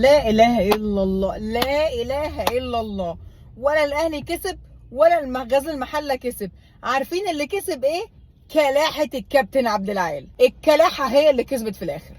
لا اله الا الله، لا اله الا الله. ولا الاهلي كسب ولا غزل المحلة كسب. عارفين اللي كسب ايه؟ كلاحه الكابتن عبد العال. الكلاحه هي اللي كسبت في الاخر.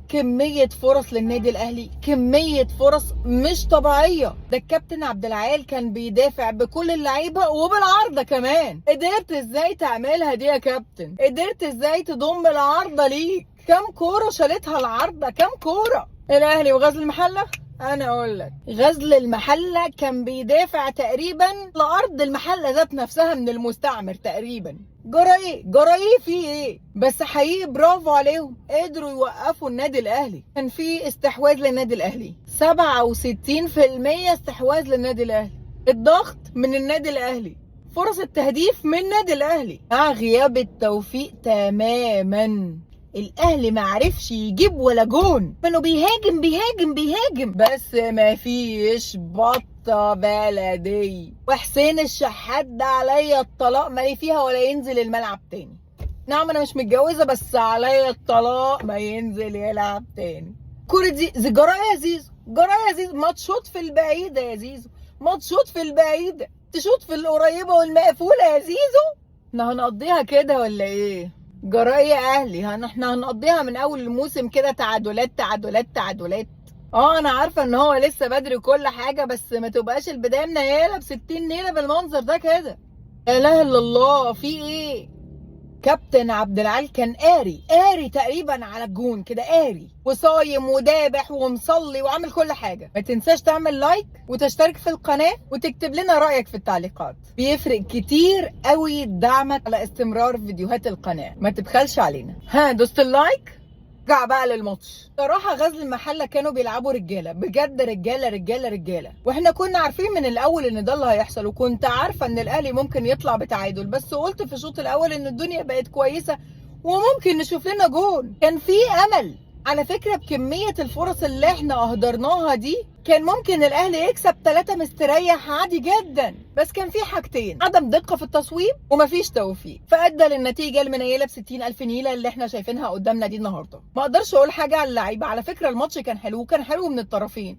كمية فرص للنادي الاهلي، كمية فرص مش طبيعية. ده الكابتن عبد العال كان بيدافع بكل اللعيبة وبالعارضه كمان. قدرت ازاي تعملها دي يا كابتن؟ قدرت ازاي تضم العارضة ليك؟ كم كورة شالتها العارضة؟ كم كورة؟ الاهلي وغزل المحلة، انا اقول لك غزل المحلة كان بيدافع تقريبا لارض المحلة ذات نفسها من المستعمر تقريبا. جرى ايه؟ جرى ايه؟ في ايه؟ بس حقيقي برافو عليهم، قدروا يوقفوا النادي الاهلي. كان في استحواذ للنادي الاهلي 67% استحواذ للنادي الاهلي، الضغط من النادي الاهلي، فرص التهديف من النادي الاهلي، مع غياب التوفيق تماما. الاهلي ما عرفش يجيب ولا جون، انه بيهاجم بيهاجم بيهاجم، بس ما فيش بطه بلدي. وحسين الشحات ده عليا الطلاق ما لي فيها ولا ينزل الملعب تاني. نعم انا مش متجوزة، بس عليا الطلاق ما ينزل يلعب تاني. كرة دي جرايه يا زيزو، جرايه يا زيزو، ما تشوط في البعيدة يا زيزو، ما تشوط في البعيدة، تشوط في القريبة والمقفوله يا زيزو. احنا هنقضيها كده ولا ايه؟ جرايه اهلي، احنا هنقضيها من اول الموسم كده تعادلات تعادلات تعادلات. انا عارفه ان هو لسه بدري كل حاجة، بس ما تبقاش البداية منيله ب60 نيله بالمنظر ده كده. لا اله الا الله، في ايه؟ كابتن عبد العال كان قاري قاري تقريبا على الجون كده، قاري وصايم ودابح ومصلي وعامل كل حاجة. ما تنساش تعمل like وتشترك في القناة وتكتب لنا رايك في التعليقات، بيفرق كتير قوي دعمك على استمرار فيديوهات القناة. ما تبخلش علينا. ها دوست ال like؟ رجع بقى للماتش. صراحة غزل المحلة كانوا بيلعبوا رجالة بجد، رجالة رجالة رجالة، واحنا كنا عارفين من الاول ان ده اللي هيحصل، وكنت عارفة ان الاهلي ممكن يطلع بتعادل، بس قلت في الشوط الاول ان الدنيا بقت كويسة وممكن نشوف لنا جون. كان في امل على فكرة. بكمية الفرص اللي احنا اهدرناها دي كان ممكن الاهلي يكسب 3 مستريح عادي جدا، بس كان في حاجتين: عدم دقة في التصويب ومفيش توفيق، فادى للنتيجة المنيلة ب60,000 نيلة اللي احنا شايفينها قدامنا دي النهاردة. ما اقدرش اقول حاجة على اللعيبة، على فكرة الماتش كان حلو، وكان حلو من الطرفين،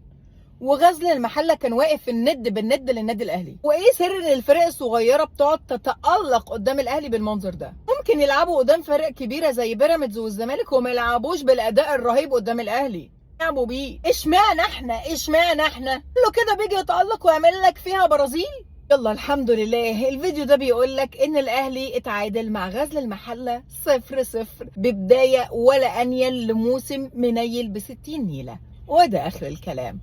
وغزل المحلة كان واقف الند بالند للنادي الاهلي. وايه سر ان الفرق الصغيرة بتقعد تتالق قدام الاهلي بالمنظر ده؟ ممكن يلعبوا قدام فرق كبيرة زي بيراميدز والزمالك وما يلعبوش بالاداء الرهيب قدام الاهلي، يلعبوا بيه. اشمعنى احنا؟ اشمعنى احنا كله كده بيجي يتالق ويعمل لك فيها برازيل؟ يلا الحمد لله. الفيديو ده بيقول لك ان الاهلي اتعادل مع غزل المحلة 0-0 ببداية ولا انيل لموسم منيل ب60 نيله. وده اخر الكلام.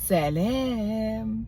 سلام.